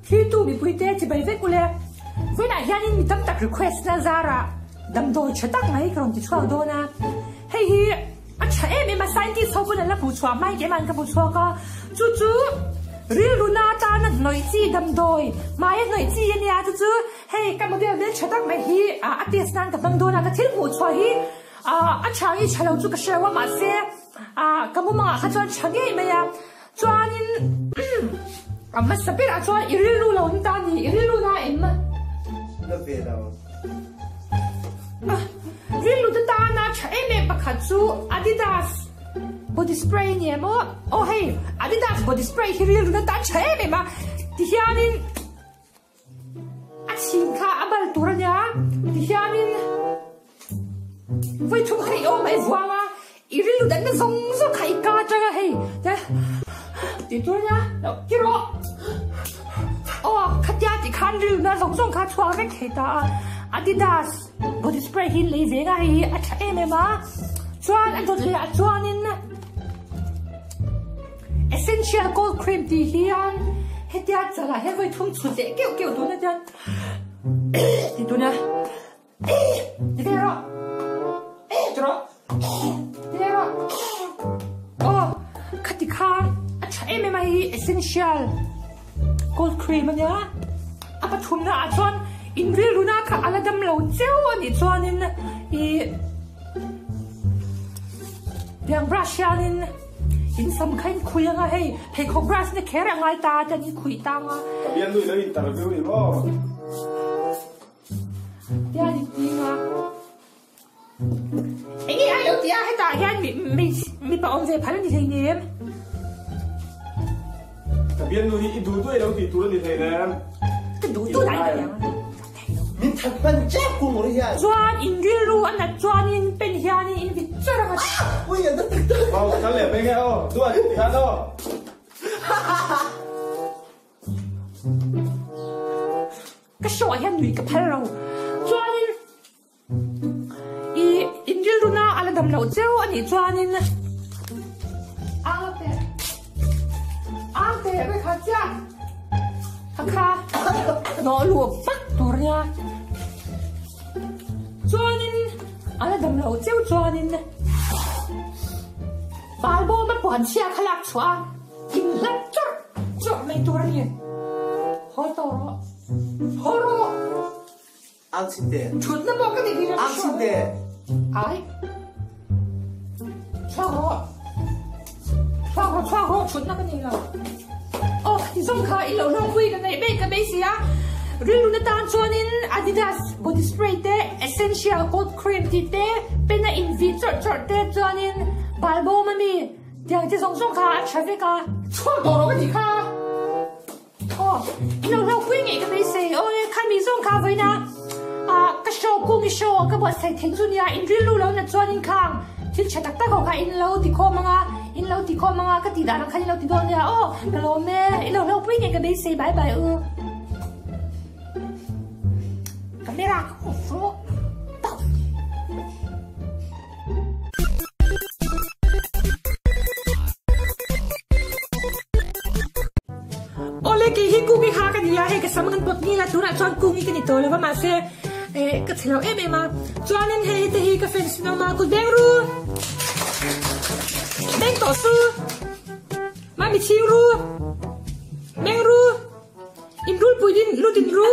Thiltu mipuite chibai vek ule. Vawiinah hianin mi tam tak request na zarah damdawi tha tak mai ka rawn ti chhuak dawn a. Hei hi a tha em em a, scientist ho pawn an la hmuh chhuah hmain keimah an ka hmu chhuak a. Chu chu rilru na atana hnawih chi damdawi hmaia hnawih chi a nia. Chu chu hei ka model hmel tha tak mai hi a test nan ka hmang dawn a. Ka thil hmuh chhuah hi a tha nge tha lo chu ka hre lo a, mahse ka mumangah kha chuan tha ngei mai a. Chuanin a hmasa berah chuan i rilru lo ni ta ni, i rilru na em? Na ve lo. Rilru te tana tha em em pakhat chu Adidas body spray a ni em aw? Aw hei, Adidas body spray hi rilru na tan tha em em a, tihianin A chhing kha a bal tur a nia, tihianin vawi thum kha i awm a i vuang a, i rilru danna zawng zawng kha i ka atang a hei te tih tur a nia, lo ti rawh. Aw khatia tih khan rilru na zawng zawng kha a chhuak vek thei ta a, Adidas body spray hi lei ve nga hei hi a tha em em a, chuan a dawt leh ah chuanin Essential cold cream tih hian hetia chalah hian vawi thum chhut leh keuh keuh tuna chuan ti tuna ti ve rawh ti rawh ti ve rawh aw khati khan a tha em em a hei essential cold cream ania a pathumna ah chuan in rilruna kha a la dam lo cheu anih chuanin ih tiang brush hianin. In sam kha in khui anga hei pheikhawk brush na kher a ngai ta a chuan in khuih tang a. Ka bial nu i lo interview ni maw? Tian in ting a. Enge a lo ti a hetah hian mi mi mipa awm ve phal a ni hleinem. Ka bial nu hi i duh duh i lo tih tur a ni hleinem. Ka duh duh lai ka ni ang. Min that hman chiah kung ri hian. Chuan in rilru a nat chuanin pen hianin in vit char ang a. Ui a na tak tak. Aw ka kal leh mai nge aw duat ti hian aw. Ka show ah hian nui ka phal lo. Chuanin i in rilru na a la dam loh cheu a nih chuanin ang teh ang teh vek kha chiah a kha nawh luh vak tur nia chuanin a la dam loh cheu chuanin balbawm a puan chhia kha lak chhuah a in hlat chawrh chawrh mai tur a ni haw tawh rawh haw rawh. Ang chin te. Thutna pawh ka nih hi Ang chin te. Ai. Chhuak rawh. Chhuak rawh, chhuak rawh, thutna ka nei lo. Oh, ti zawng kha i lo hlawkpui ka ngaih mek ka beisei a. Rilru na tan chuanin Adidas body spray te, Essential cold cream tih te, pen a invih chawrh chawrh te chuanin balbawm ami tiang te zawng zawng kha a tha vek a. Chhuak tawh rawh ka tih kha. Aw, i lo hlauhpui ngei ka beisei. Aw le, kha mi zawng kha vawiin a ah ka show kung i show ka buatsaih thei chu nia, in rilru lo nat chuan in khang thil tha tak tak ho kha in lo ti khawm ang a, in lo ti khawm ang a, ka tih dan ang khan in lo ti dawn nia. Aw, ka lawm e, i lo hlauhpui ngei ka beisei, bye bye u. Camera ka off rawh. Awle kei hi Kungi kha ka ni a, hei ka sam kan pawt ngil a, tunah chuan Kungi ka ni tawh lo va mahse eh ka chhe lo em em a, chuanin hei te hi ka fans in a awm a, kut beng ru, beng tawh su, mami chhing ru, beng ru. In rulpui din lut in ru.